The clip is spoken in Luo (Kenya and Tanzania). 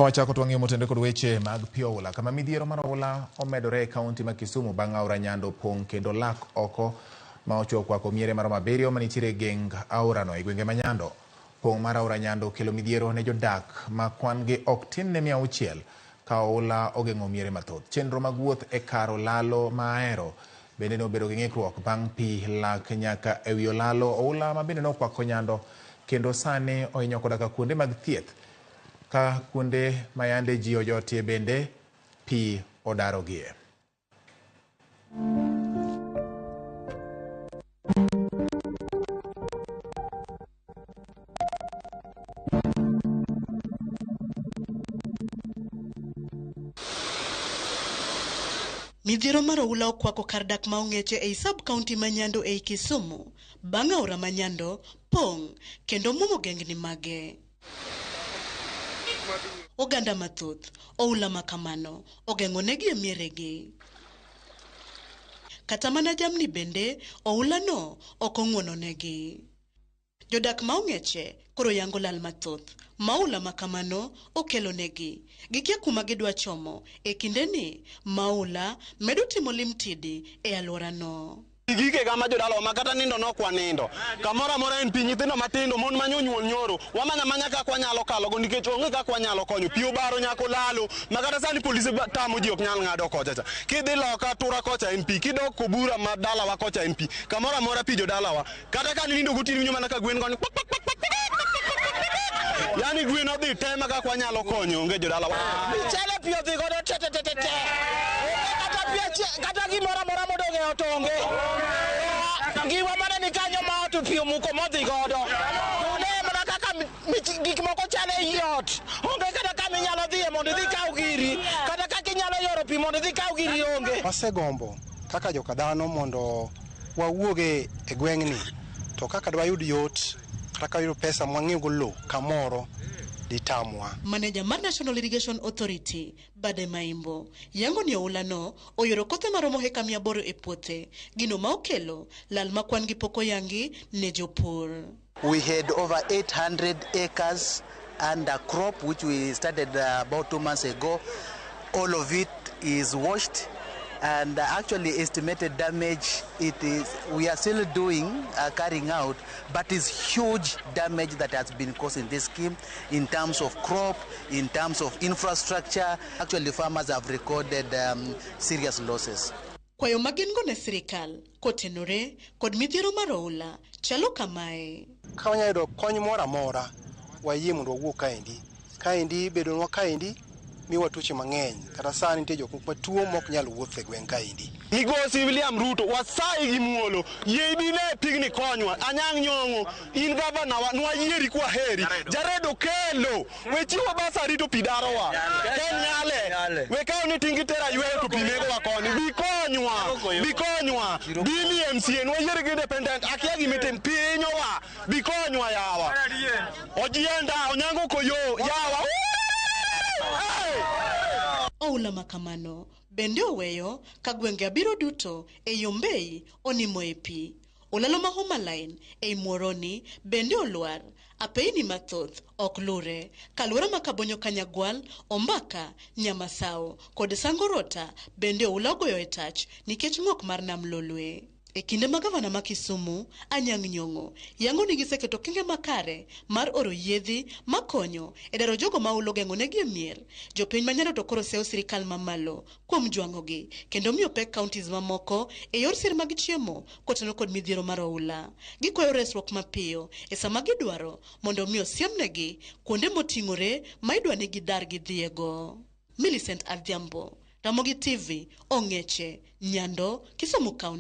Ka wachako to wang'iyo motenore kod weche mag pi oula, kama midhiero mar oula omedore e kaunti ma Kisumu bang' aora Nyando pong' kendo lak oko ma ochuo kwako miere maromo abiriyo manitiere e geng aorano e gwenge ma Nyando. Pong' mar aora Nyando okelo midhiero ne jodak ma kwan gi ok tin ne 600 ka oula ogeng'o miere mathoth. Chenro mag wuoth e kar olalo ma Ahero bende ne obedo gi ng'ikruok bang' pi lak nyaka e wi olalo. Oula ma bende nokwako Nyando kendo sani ohinyo koda ka kuonde mag thieth ka kuonde ma yande ji ojotie bende pi odarogie. Midhiero mar oula okwako kar dak ma Ong'eche ei sub county ma Nyando ei Kisumu bang' aora ma Nyando pong' kendo muomo gengni mage. Oganda mathoth, oula ma kamano ogeng'onegi e mieregi. Kata mana jamni bende oulano ok ong'wononegi. Jodak ma Ong'eche koro yango lal mathoth ma oula ma kamano okelonegi. Gikia kuma gidwa chomo e kindeni ma oula medo timo lim tidi e alworano. Gikega ma jodalawa ma kata nindo nok wanindo. Kamoro amora en pi, nyithindo matindo, mon ma nyonyuol nyoro. Wamanya manya kaka wanyalo kalogo nikech onge kaka wanyalo konyo. Pi obaro nyaka olalo ma kata sani polise tamo ji ok nyal ng'ado kocha cha. Kidhi loka tura kocha en pi, kidok Kobura ma dalawa kocha en pi. Kamoro amora pi jodalawa. Kata ka nindo gotieno iwinjo mana ka gwen goni kwak kwak kwak kwak. Yani gwen odhi te ma kaka wanyalo konyo onge jodalawa. Michele pi odhi godo te te te te te. Onge kata pi achiel, kata gimoro amora modong' e ot onge. Giwa mane ni kanyo ma ot pi omuko modhi godo. To ne mana kaka gik moko chal ei ot. Onge kata kama inyalo dhiye mondo idhi ikaw giri. Kata kaka inyalo yoro pi mondo idhi ikaw giri onge. Wasegombo kaka joka dhano mondo wawuog e gweng'ni to kaka dwayud yot kata ka wayudo pesa mwang'iew go lowo kamoro ditamwa. Maneja mar National Irrigation Authority, Bade Maimbo, yango ni oula no oyoro kothe maromo heka 800 e puothe, gino ma okelo lal ma kwan gi pok oyangi ne jopur. We had over 800 acres under crop, which we started about 2 months ago. All of it is washed, and actually estimated damage it is, we are still carrying out, but it's huge damage that has been caused in this scheme in terms of crop, in terms of infrastructure. Actually, farmers have recorded serious losses. Kwayo ma gin go ne sirikal kotenore kod midhiero mar oula chalo kamae. Ka wanyalo yudo kony moro amora, wayie mondo wawuog kaendi. Kaendi bedonwa kaendi miwa tuoche mang'eny. Kata sani nitie jok moko matuo mok nyal wuotho e gweng' kaendi. Migosi William Ruto, wasayi gi muolo, yie ibi ne pigni konywa. Anyang' Nyong'o, in gavana wa, nwayieri kwaheri. Jared Okello, we chiwo basari to pi darowa. Ken nyale, we kaw ni tingi tera yweyo to pi negowa koni. Bi konywa, bi konywa. Bi mi MCA, nwayieri gi independent, akia gimitim, pi hinyowa. Bi konywa yawa. Ojienda, Onyango Koyo, yawa. Oula ma kamano bende oweyo ka gwenge abiro duto ei Ombei onimo e pi. Olalo ma Homa Line ei Muhoroni bende olwar. Apeini mathoth ok lure. Kaluora ma Kabonyo Kanyagwal, Ombaka, Nyamasao kod Sangorota bende oula ogoyo e tach nikech ng'ok mar Nam Lolwe. E kinde ma gavana ma Kisumu, Anyang' Nyong'o, yango ni giseketo okenge makare mar oro yiedhi makonyo e daro jogo ma oula ogeng'onegi e mier. Jopiny ma Nyando to koro seyo sirikal mamalo kuom jwang'ogi kendo miyo pek counties mamoko e yor sir mag chiemo kotenore kod midhiero mar oula. Gikwayo resruok mapiyo e sama gidwaro mondo omi osiemnegi kuonde moting'ore ma idwa ni gidar gidhiyego. Millicent Adhiambo, Ramogi TV, Ong'eche, Nyando, Kisumu County.